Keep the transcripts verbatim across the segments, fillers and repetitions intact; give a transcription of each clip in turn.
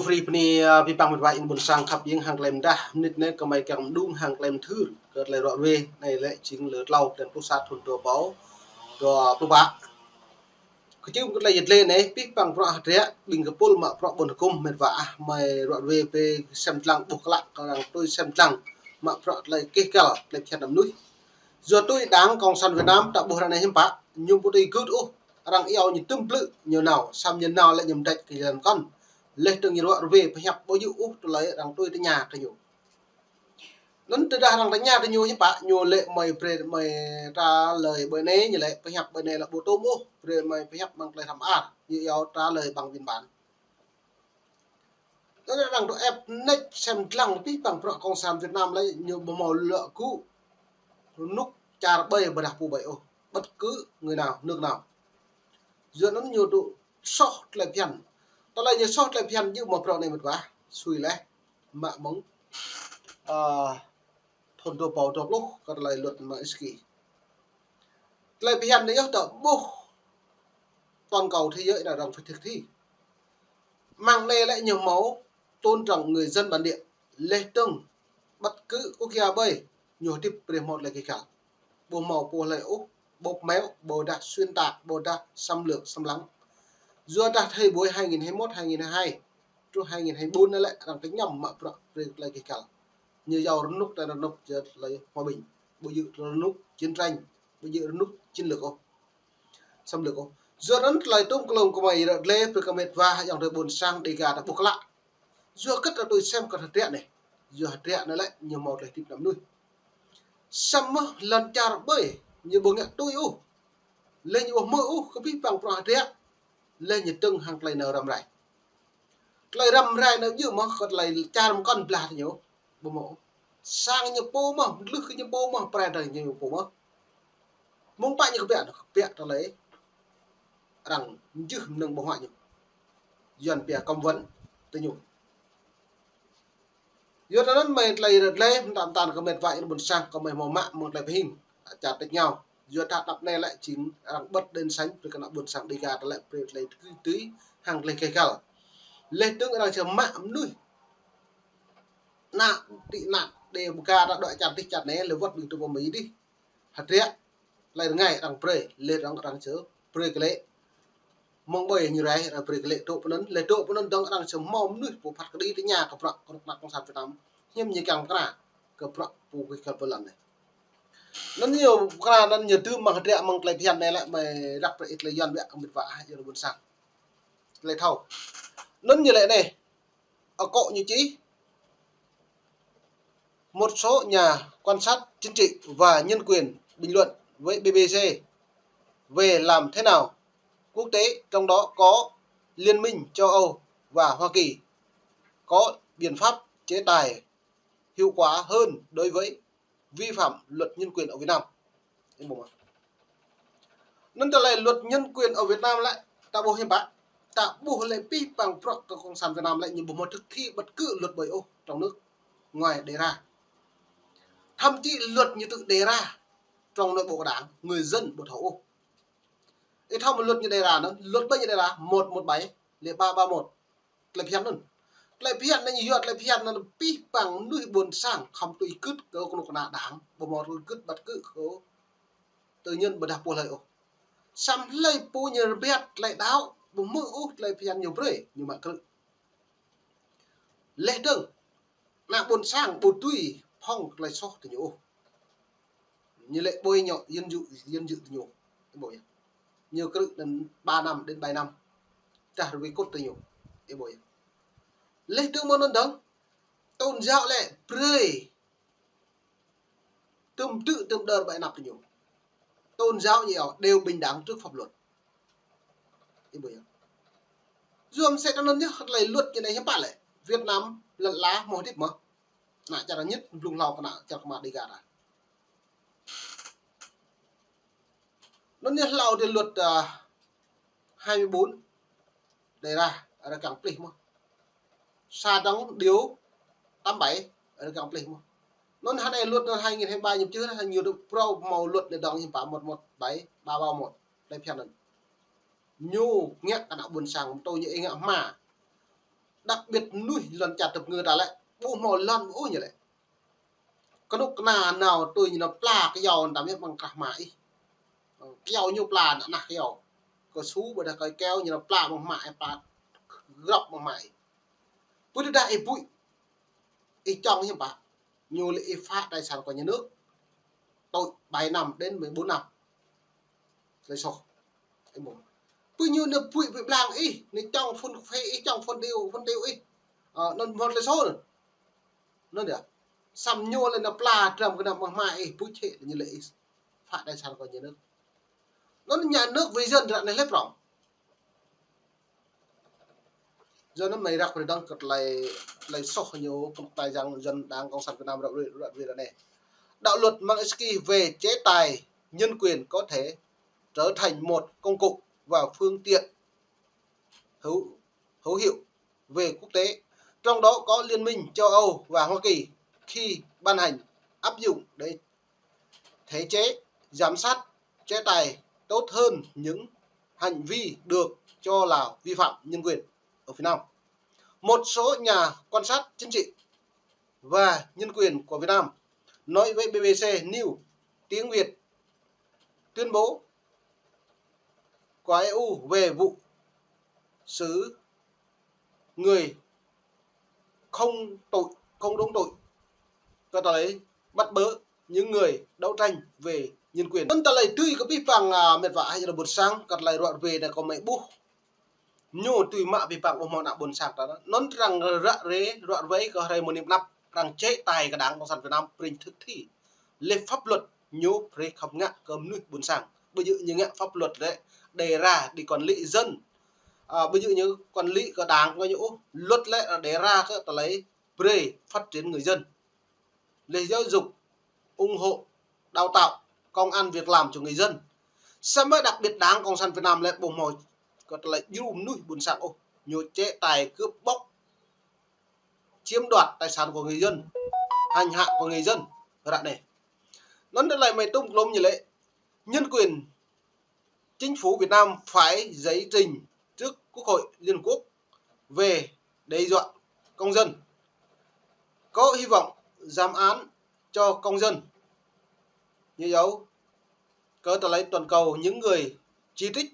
Brơi bơni, ơ, abih bang met wa ƀôn sang khăp jing hăng tơlơi mơdah, mơnit anai gơmơi kiăng mơđung hăng tơlơi mơthưr kơ tơlơi ruă ruê anai lĕ jing lơ tlâo blan pluh sa thun dua rơbâo dua pluh pă. Kơčưm kơ tơlơi yet lĕ anai, abih bang bruă hơdră, ƀing kơpul mă bruă ƀôn hơgŭm met wa ah, gơmơi ruă ruê brơi sem lăng ƀuh klă kơ arăng tui sem lăng mă bruă tơlơi keh kăl, tơlơi phiăn mơnuih. Yua tui đảng Cộng sản Việt Nam ta ƀuh ră anai hiư̆m pă, ñu ƀu tui gưt ôh, arăng iâu ñu tơm blư̆ ñu nao, samơ̆ ñu nao lĕ ñu mơdrăč kơ jơlan kŏn. Laih dơ̆ng ñu ruă ruê pơhiăp ƀu djơ̆ ôh tơlơi arăng tui tơña kơ ñu. Anŭn tơdah arăng tơña kơ ñu hiư̆m pă, ñu lĕ gơmơi brơi, gơmơi trả lời ƀơi anai, ñu lĕ pơhiăp ƀơi anai lĕ ƀu tôm ôh, brơi gơmơi pơhiăp mơ̆ng tơlơi hrăm ar, ñu iâu trả lời bằng văn bản. Tơdah arăng tŭ ĕp nač sem lăng abih bang bruă Cộng sản Việt Nam lĕ ñu ƀu hmâo lŏ gŭ rơnŭk čar ƀơi ƀôdah pô ƀơi ôh, bất cứ người nào, nước nào. Yua anŭn ñu tŭ soh tơlơi phiăn. Tơlơi ñu soh tơlơi phiăn jing mă bruă anai met wa, sui laih mă mơ̆ng, ơ, thun dua rơbâo dua pluh kơ tơlơi luật Magnitsky. Tơlơi phiăn anai yơh ta ƀuh toàn cầu thế giới đã rằng phải thực thi. Mơ̆ng anai lĕ ñu hmâo tôn trọng người dân bản địa, laih dơ̆ng bất cứ quốc gia ƀơi, ñu hơdip brơi hmâo tơlơi keh kăl. Ƀu hmâo pô hlơi ôh, bóp méo, ƀôdah xuyên tạc, ƀôdah xâm lược, xâm lăng. Yua dah thời buổi hai nghìn hai mươi mốt, hai nghìn hai mươi hai, truh hai nghìn hai mươi bốn anai lĕ arăng tơñăm mă bruă brơi tơlơi keh kăl. Ñu iâu rơnŭk anai rơnŭk yơh tơlơi hòa bình, ƀu djơ̆ rơnŭk chiến tranh, ƀu djơ̆ rơnŭk chiến lược ôh, xâm lược ôh. Yua anŭn tơlơi tŭm klông gơmơi ră lĕ brơi kơ met wa ayŏng adơi ƀôn sang Dêga ta ƀuh klă. Yua hơget ta tui sem kơ hơdră anai. Yua hơdră anai lĕ ñu hmâo tơlơi hơdip ană mơnuih. Samơ̆ lŏn čar ƀơi ñu ƀu ngă tui ôh. Laih ñu ƀu hmư̆ ôh kơ abih bang bruă hơdră. Laih ñu dơ̆ng hăng tơlơi nao răm rai. Tơlơi răm rai anai djơ̆ mơ̆ kơ tơlơi čar mơkŏn blah tơ ñu. Ƀu hmâo. Sang ñu pô mơ̆, mơdlưh kơ ñu pô mơ̆, prai tơ ñu pô mơ̆. Mơ̆ng pă ñu kơbiă, kơbiă tơlơi arăng jưh mơnơ̆ng ƀơ̆ng huă ñu. Yuan pia cấm vận tơ ñu. Yua anŭn gơmơi tơlơi ră lĕ, mơtam mơtam kơ met wa ayŏng ƀôn sang, gơmơi hmâo mă mơ̆ng tơlơi pơhing, čar tač rơngiao. Yua dah tơnap anai lĕ jing arăng bật đèn xanh brơi kơ ană ƀôn sang Dêga ta lĕ brơi tơlơi tui tui hăng tơlơi keh kăl. Laih dơ̆ng arăng či mă mơnuih. Ană tĭ ană Dêga ta dŏ čar dih čar anai, lĕ wơ̆t ƀing tŭ pơmĭn dih. Hơdră, tơlơi rơngai arăng brơi, laih dơ̆ng arăng či brơi kơ lĕ. Mơ̆ng ƀơi ñu rai, arăng brơi kơ lĕ dŏ pơ anŭn, laih dŏ pơ anŭn dơ̆ng arăng či hmâo mơnuih pô phat kơđi tơña kơ bruă kơnuk kơna Cộng sản Việt Nam. Hiư̆m ñu kiăng pơkra kơ bruă pô keh kăl pơlăn anai. Anŭn ñu pơkra anŭn ñu dưm mơ̆ng hơdră mơ̆ng tơlơi phiăn anai lĕ gơmơi răk brơi ih tơlơi Yuan biă kơ met wa ayŏng adơi ƀôn sang. Tơlơi thâo. Anŭn ñu lĕ anai. Akŏ ñu čih, một số nhà quan sát chính trị và nhân quyền bình luận với B B C về làm thế nào quốc tế, trong đó có Liên minh châu Âu và Hoa Kỳ, có biện pháp chế tài hiệu quả hơn đối với vi phạm luật nhân quyền ở Việt Nam. Anŭn tơlơi luật nhân quyền ở Việt Nam lĕ, ta ƀuh hiư̆m pă, ta ƀuh lĕ abih bang bruă kơ Cộng sản Việt Nam lĕ ñu ƀu hmâo thực thi bất cứ luật ƀơi ôh trong nước, ngoài đề ra. Thậm chí luật ñu tự đề ra trong nội bộ đảng, người dân ƀu thâo ôh. Ih thâo mơ̆ luật ñu đề ra anŭn, luật ƀơi ñu đề ra một một bảy, lĕ ba ba một. Tơlơi phiăn anŭn. Tơlơi phiăn anŭn ñu yua tơlơi phiăn anŭn abih bang mơnuih ƀôn sang khŏm tui gưt kơ kơnuk kơna đảng, ƀu hmâo tui gưt bất cứ kơ tư nhân ƀôdah pô hlơi ôh. Samơ̆ hlơi pô ñu rơbat tơlơi đaŏ, ƀu hmư̆ ôh tơlơi phiăn ñu brơi, ñu mă krư̆. Laih dơ̆ng, ană ƀôn sang ƀu tui phŏng tơlơi soh tơ ñu ôh. Ñu lĕ bôi nhọ danh dự, danh dự tơ ñu. Ih ƀuh yơh. Ñu krư̆ anŭn ba năm đến bảy năm. Dah rơwơi kŭt tơ ñu. Ih ƀuh yơh. Laih dơ̆ng mơ̆ng anŭn dơ̆ng, tôn giáo lĕ brơi tơm tư̆ tơm đơr ƀơi anăp tơ ñu. Tôn giáo ñu iâu đều bình đẳng trước pháp luật. Ih ƀuh yơh. Yua mơsĕ tơ anŭn yơh, tơlơi luật ñu anai hiư̆m pă lĕ. Việt Nam lŏn ala hmâo hơdip mơ̆. Ană čar ñit blung hlâo kơ ană čar kơmă Dêga ta. Anŭn yơh hlâo tơ luật, ơ, hai mươi bốn đề ra, arăng kiăng plih mơ̆. Sa dơ̆ng điều tám bảy, arăng kiăng plih mơ̆. Anŭn hơnai luật anŭn hai nghìn hai mươi ba ñu pơčeh, ñu dŏ phrâo hmâo luật anai dơ̆ng hiư̆m pă một một bảy ba ba một, tơlơi phiăn anŭn. Ñu ngă kơ ană ƀôn sang, tui ñu ih ngă hmua. Đặc biệt mơnuih lŏn čar tơpơngư ta lĕ, ƀu hmâo lŏn ôh ñu lĕ. Kơnuk kơna nao tui ñu nao pla kơyâo tam yơh ƀơ̆ng krah hmua ih. Kơyâo ñu pla ană, ană kơyâo. Kơ su ƀôdah kơ keo ñu nao pla ƀơ̆ng hmua ih, pla grŏp ƀơ̆ng hmua ih. Pơ tơdah ih ƀuh, ih čŏng hiư̆m pă, ñu lĕ ih phá tài sản của nhà nước, tội bảy năm đến mười bốn năm. Tơlơi soh. Ih ƀuh. Pơ ñu nao ƀuh ƀuh blang ih, nao čŏng phun khuê ih, čŏng phun điêu, phun điêu ih. Ơ, anŭn hmâo tơlơi soh anŭn. Anŭn yơh. Samơ̆ ñu lĕ nao pla dram kơnăm ƀơ̆ng hmua ih, ƀuh čĕ ñu lĕ ih phá tài sản của nhà nước. Anŭn nhà nước vì dân ră anai lĕ prŏng. Yua anŭn mơi răk brơi dơ̆ng kơ tơlơi, tơlơi soh ñu kơnuk kơna yang dân Đảng Cộng sản Việt Nam ră ruai, ră ruai ră anai. Đạo luật Magnitsky về chế tài nhân quyền có thể trở thành một công cụ và phương tiện hữu, hữu hiệu về quốc tế, trong đó có Liên minh châu Âu và Hoa Kỳ khi ban hành áp dụng để thể chế giám sát, chế tài tốt hơn những hành vi được cho là vi phạm nhân quyền ở Việt Nam. Một số nhà quan sát chính trị và nhân quyền của Việt Nam nói với B B C News tiếng Việt tuyên bố của E U về vụ xử người không tội, không đúng tội, kơ tơlơi bắt bớ những người đấu tranh về nhân quyền. Anŭn tơlơi tui kơ abih bang, a, met wa ayŏng adơi ƀôn sang, kơ tơlơi ră ruai anai kơ mơi ƀuh. Ñu tui mă abih bang ƀuh mơ̆ng ană ƀôn sang ta. Anŭn arăng ră ruai, ră ruai kơ hrơi mơ̆ng anai pơ anăp, arăng chế tài kơ Đảng Cộng sản Việt Nam prin thực thi. Lĕ pháp luật ñu brơi khŏm ngă kơ mơnuih ƀôn sang. Ƀu djơ̆ ñu ngă pháp luật lĕ đề ra đi quản lý dân. A, ƀu djơ̆ ñu quản lý kơ đảng kơ ñu ôh, luật lĕ đề ra kơ tơlơi brơi phát triển người dân. Lĕ giáo dục, ủng hộ, đào tạo, công ăn việc làm cho người dân. Samơ̆ đặc biệt Đảng Cộng sản Việt Nam lĕ ƀu hmâo kơ tơlơi djru mơnuih ƀôn sang ôh. Ñu chế tài cướp bóc, chiếm đoạt tài sản của người dân, hành hạ của người dân. Ră anai. Anŭn tơlơi mơi tŭm klôm ñu lĕ nhân quyền, chính phủ Việt Nam phải giải trình trước Quốc hội Liên Quốc về đe dọa công dân. Có hy vọng giảm án cho công dân. Ñu yua kơ tơlơi toàn cầu những người chỉ trích,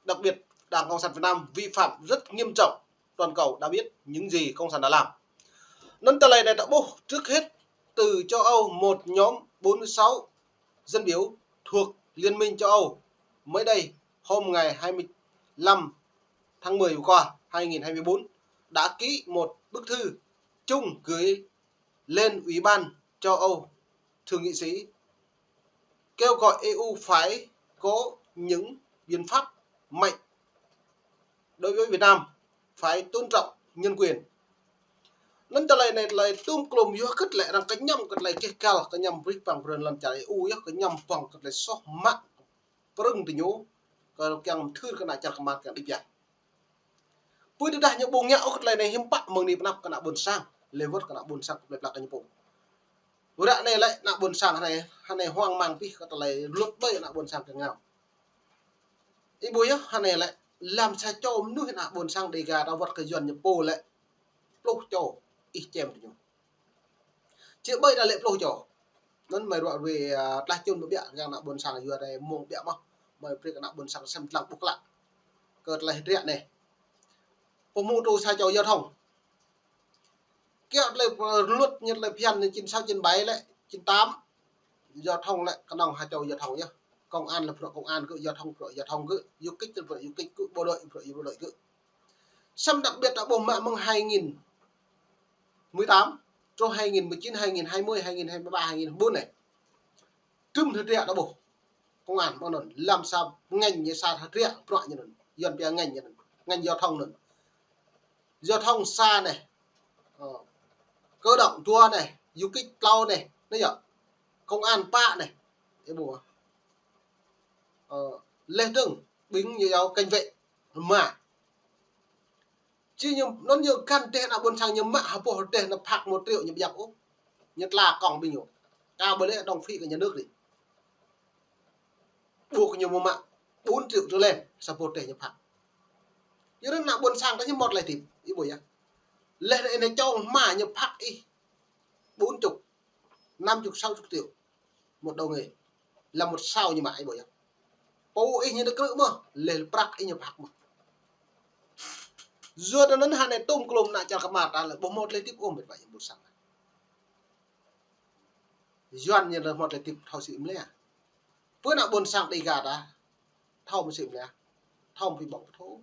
đặc biệt Đảng Cộng sản Việt Nam vi phạm rất nghiêm trọng, toàn cầu đã biết những gì Cộng sản đã làm. Anŭn tơlơi anai ta ƀuh trước hết từ châu Âu, một nhóm bốn mươi sáu dân biểu thuộc Liên minh châu Âu mới đây hôm ngày hai mươi lăm tháng mười vừa qua, hai nghìn hai mươi bốn, đã ký một bức thư chung gửi lên Ủy ban châu Âu, thượng nghị sĩ kêu gọi E U phải có những biện pháp mạnh đối với Việt Nam, phải tôn trọng nhân quyền. Anŭn tơlơi anai tơlơi tŭm klôm yua hơget lĕ arăng kơñăm kơ tơlơi keh kal, kơñăm brơi păng brơi lŏn čar E U yơh, kơñăm păng kơ tơlơi soh mă prưng tơ ñu, kơ kiăng mơthưr kơ ană čar kơmar kiăng đĭ biă. Pơ tơdah ñu ƀu ngă ôh kơ tơlơi anai hiư̆m pă mơ̆ng anai pơ anăp kơ ană ƀôn sang, lĕ wơ̆t kơ ană ƀôn sang kơ plơi pla kơ ñu pô. Ră anai lĕ ană ƀôn sang hrơi, hrơi anai hoang mang abih kơ tơlơi luật ƀơi ană ƀôn sang kơ ngao. Ih ƀuh yơh, hrơi anai lĕ lăm sa čô mơnuih ană ƀôn sang Đêga ta wơ̆t kơ Yuan ñu pô lĕ pluh čô ih čem tơ ñu. Či ƀơi ta lĕ pluh čô. Anŭn mơi ră ruai, a, tơlơi čun ƀu biă kơ ană ƀôn sang yua rai mơ̆ng biă mơ̆. Mơi brơi kơ ană ƀôn sang sem lăng ƀuh klă. Kơ tơlơi hơdră anai. Pơhmu tơ sa čô giao thông. Kiăo tơlơi, ơ, luật ñu tơlơi phiăn anai chín sáu chín bảy lĕ, chín tám. Giao thông lĕ kơnơ̆ng ha čô giao thông yơh. Công an lĕ bruă công an gơ̆, giao thông bruă giao thông gơ̆, du kích lĕ bruă du kích gơ̆, bộ đội bruă bộ đội gơ̆. Samơ̆ đặc biệt ta ƀuh mă mơ̆ng hai nghìn mười tám, truh hai nghìn mười chín, hai nghìn hai mươi, hai nghìn hai mươi ba, hai nghìn hai mươi bốn anai. Tơm hơdră ta ƀuh. Công an mơ̆ng anŭn, lăm sa ngành ñu sa hơdră bruă ñu anŭn, Yuan pia ngành ñu anŭn, ngành giao thông anŭn. Giao thông sa anai. Ơ, cơ động dua anai, du kích klâo anai, anai yơh. Công an pă anai. Ih ƀuh. Ơ, leh dơ̆ng, ƀing ñu yua cảnh vệ, rơma. Či ñu, anŭn ñu găn rơdêh ană ƀôn sang ñu mă ha boh rơdêh anŭn phak một triệu ñu ƀu djăp ôh. Ñu tla kông ƀing ñu. Kơ ƀơi lĕ đóng phí kơ nhà nước đi. Buộc ñu mă bốn triệu trở lên, sa boh rơdêh ñu phak. Yua anŭn ană ƀôn sang ta ñu mơ̆t lĕ tĭp, ih ƀuh yơh. Laih anŭn ih čŏng hmua ñu phak ih bốn chục, năm chục, sáu chục triệu một đầu nghề. Là một sao ñu mă ih ƀu yơh. Pô ih ñu đơ krư̆ mơ̆, laih prăk ih ñu phak mơ̆. Yua anŭn hăng anai tôm klôm ană čar kơmar ta lĕ ƀu hmâo tơlơi hơdip ôh mĕt wa ƀôn sang. Yuan ñu lĕ hmâo tơlơi hơdip thâo sĭ mơ̆ lĕ. Pơ ană ƀôn sang Dega ta thâo mơ̆ sĭ mơ̆ lĕ. Thâo mơ̆ pơhiăp ƀơ̆ng pơthâo.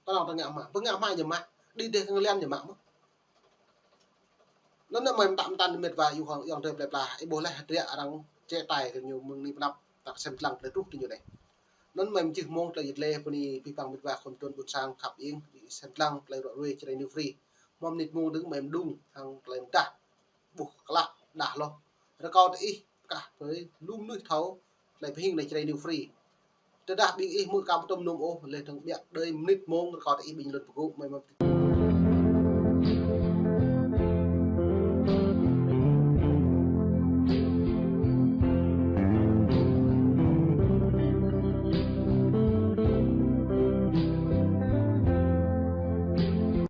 Tơlơi ta ngă mă, pơngă mă ñu mă, đĭ đeh kơ ngă lian ñu mă mơ̆. Anŭn anai mơi mơtă mơtăn mĕt wa yu hăng ayŏng adơi plơi pla, ih ƀuh laih hơdră arăng chế tài kơ ñu mơ̆ng anai pơ anăp, ta kơsem lăng tơlơi truh tơ ñu anai. Anŭn mơi mơčih mông tơlơi yet lĕ pơ anai pih păng mĕt wa khul mơtrun ƀôn sang khăp ing, ih sem lăng tơlơi ră ruai Jrai New Free. Hmâo mơnit mông đưm mơi mơđung hăng tơlơi mơdah ƀuh klă đah hloh. Rơkâo tơ ih kah pơi lu mơnuih thâo tơlơi pơhing anai Jrai New Free. Tơdah ƀing ih hmư̆ kơ pơtŭm num ôh, laih dơ̆ng ƀiă đơi mơnit mông rơkâo tơ ih ƀing lŏn pơgŭ mơi mă